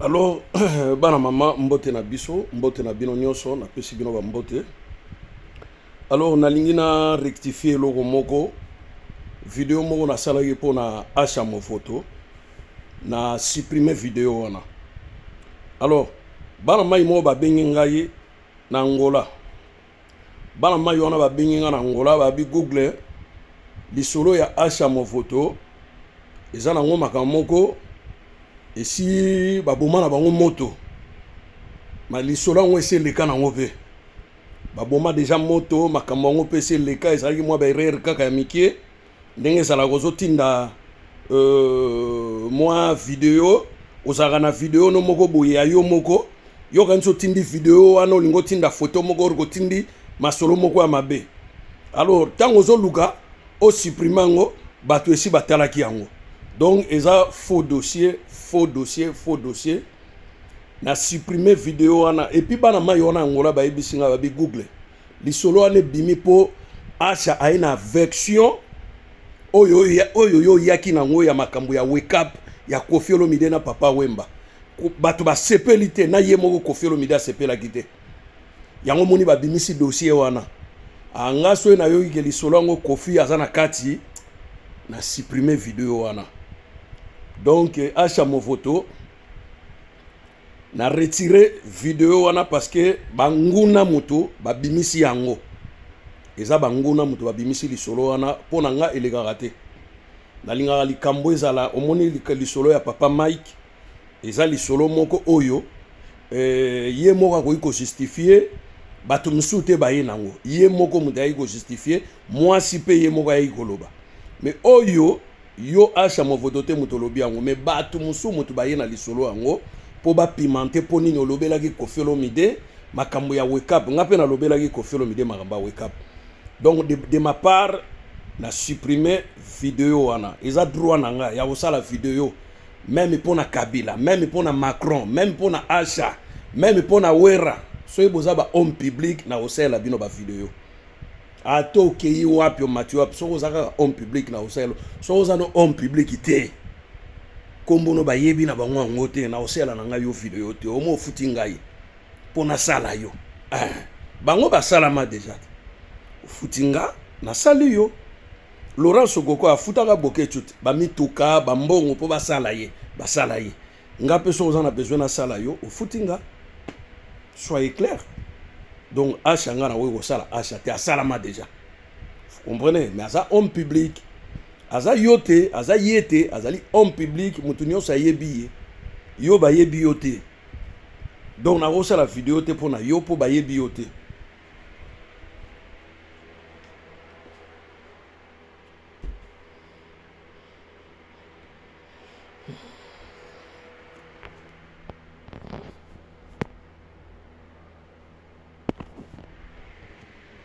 Alors bana mama, mbote na biso, mbote na bino nyonso, napesi bino bambote. Alors nalingi na rectifier eloko moko, video moko nasalaki mpona Asha Movoto, na supprimer video wana. Alors bana mai moko babengi ngai na Angola, bana mai wana babengi ngai na Angola, babi Google lisolo ya Asha Movoto eza nango makambo moko esi baboma na bango moto, ma lisolo yango esi eleka nango mpe baboma deja moto, makambo yango mpe esi eleka, ezalaki mwa baerreur kaka ya mike ndenge ezalaka ozotinda mwa video, ozalaka na video no moko boye ya yo moko, yokanisi otindi video wana, olingi otinda foto moko, olingi otindi masolo moko ya mabe. Alors ntango ozoluka osupprime yango, bato esi batalaki yango, donc eza faux dossier, faux dossier, faux dossier. Na supprime video wana. Et puis bana mai wana Angola bayebisi nga, babi Google lisolo wana ebimi mpo Asha aye na version oyo oyo yo oyaki nango ya makambo ya Wake Up ya Koffi Olomide na Papa Wemba. Bato basepeli te, na ye moko Koffi Olomide asepelaki te. Yango moni babimisi dossier wana. Anga soki nayoki ke lisolo yango Koffi aza na kati, na supprimer video wana. Donc Asha Movoto, na retire video wana parce que banguna moto babimisi yango, eza banguna moto babimisi lisolo wana. Mpo na nga elekaka te, nalingaka likambo ezala omoni lisolo ya papa Mike eza lisolo moko oyo ye moko akoki kojustifie, bato mosusu te baye nango, ye moko moto ayaki kojustifie, mwasi mpe ye moko ayaki koloba. Mais oyo yo Asha Movoto te moto olobi yango, mais bato mosusu moto baye na lisolo yango mpo bapimante mpo nini olobelaki Koffi Olomide makambo ya Wake Up. Nga mpe nalobelaki Koffi Olomide makambo ya Wake Up. Donc de ma part na supprime video wana, eza droit na nga ya kosala video même mpo na Kabila, même mpo na Macron, même mpo na Asha, même mpo na Wera. Soki boza ba homme public, na kosalela bino bavideo. Ata okei wapi, omati wapi, soki oza kaka homme public, na kosalela. Soki oza no homme public te, nkombo no bayebi na bango yango te, na kosalela na ngai yo video te. Omo ofuti ngai mpo nasala yo, bango basalama deja te, ofuti nga nasali yo. Laurent Sokoko afutaka Boketshu te, bamituka, bambongo mpo basala ye, basala ye. Nga mpe soki oza na besoin nasala yo, ofuti nga, soyez clair. Donc Asha, nga nakoki kosala Asha te, asalama déjà, vous comprenez? Mais aza homme public, aza yo te, aza ye te, azali homme public, moto nyonso ayebi ye, yo bayebi yo te. Donc nakosala video te mpo na yo, mpo bayebi yo te.